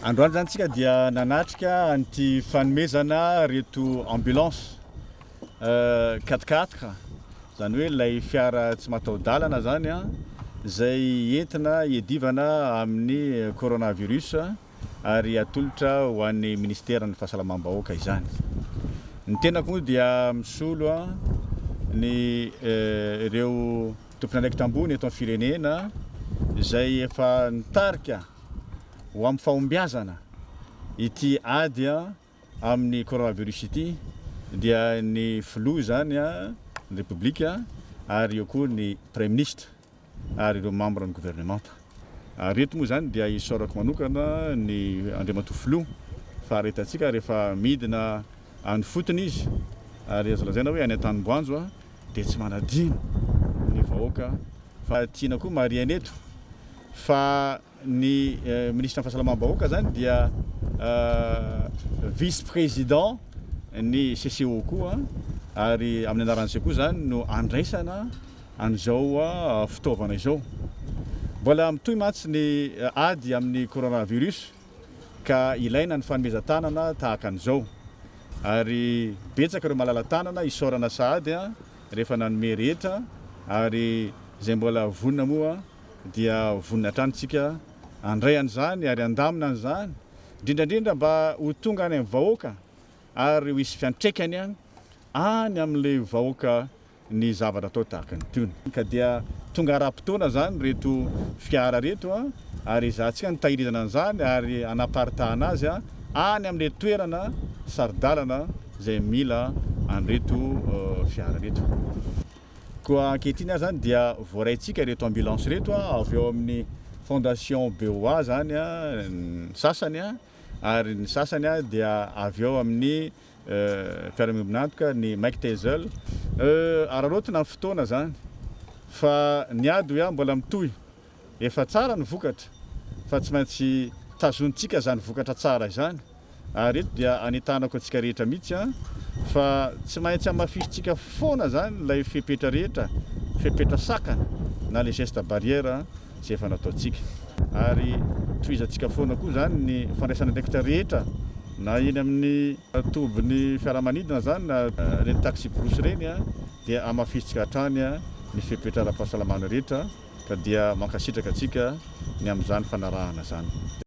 Androany izany tsika dia nanatrika an'ity fanomezana ireto ambulance quatre quatre, izany hoe ilay fiara tsy mataho-dalana izany izay entina hiadivana amin'ny coronavirus ary atolotra ho an'ny ministeran'ny fahasalamam-bahoaka izany. Ny tenako moa dia misolo ny ireo tompon'andraikitra ambony eto amin'ny firenena izay efa nitarika ho amin'ny fahombiazana ity ady amin'ny coronavirus ity dia ny filoha izany ny Repoblika ary eo koa ny Praiminisitra ary ireo membre ny gouvernemanta. Ary eto moa izany dia isaorako manokana ny Andriamatoa Filoha fa ary hitantsika rehefa midina any fotony izy ary azo lazaina hoe any Antanimboanjo dia tsy manadino ny vahoaka fa tiana koa marihana eto fa ny minisitry ny fahasalamam-bahoaka izany dia vice président ny CCO koa ary amin'ny anaran'izay koa izany no andraisana an'izao fitaovana izao. Mbola mitohy mantsy ny ady amin'ny coronavirus ka ilaina ny fanomezan-tanana tahaka an'izao ary betsaka ireo malala-tanana isaorana sahady rehefa nanome rehetra ary izay mbola vonona moa dia vonona hatrany tsika handray an'izany ary handamina an'izany, indrindra indrindra mba ho tonga any amin'ny vahoaka ary ho hisy fiantraikany any amin'ilay vahoaka ny zavatra atao tahaka an'itony. Ka dia tonga ara-potoana izany ireto fiara ireto ary ezahantsika ny tahirizana an'izany ary hanaparitahana azy any amin'ilay toerana saro-dalana izay mila an'ireto fiara ireto. Koa ankehitriny ary izany dia voaraintsika ireto ambulance ireto avy ao amin'ny Fondation BOA izany ny sasany ary ny sasany dia avy ao amin'ny mpiara-miombon'antoka ny Mike Tezel. Araraotina ny fotoana izany fa ny ady hoy aho mbola mitohy. Efa tsara ny vokatra fa tsy maintsy tazonintsika izany vokatra tsara izany ary eto dia anentanako antsika rehetra mihitsy an fa tsy maintsy hamafisintsika foana izany ilay fepetra rehetra, fepetra sakana na les gestes barrières izay efa nataontsika ary tohizantsika foana koa izany ny fandraisana andraikitra rehetra na eny amin'ny tobin'ny fiaramanidina izany na ireny taxi-brousse ireny dia hamafisintsika hatrany ny fepetra ara-pahasalamana rehetra. Ka dia mankasitraka antsika ny amin'izany fanarahana izany.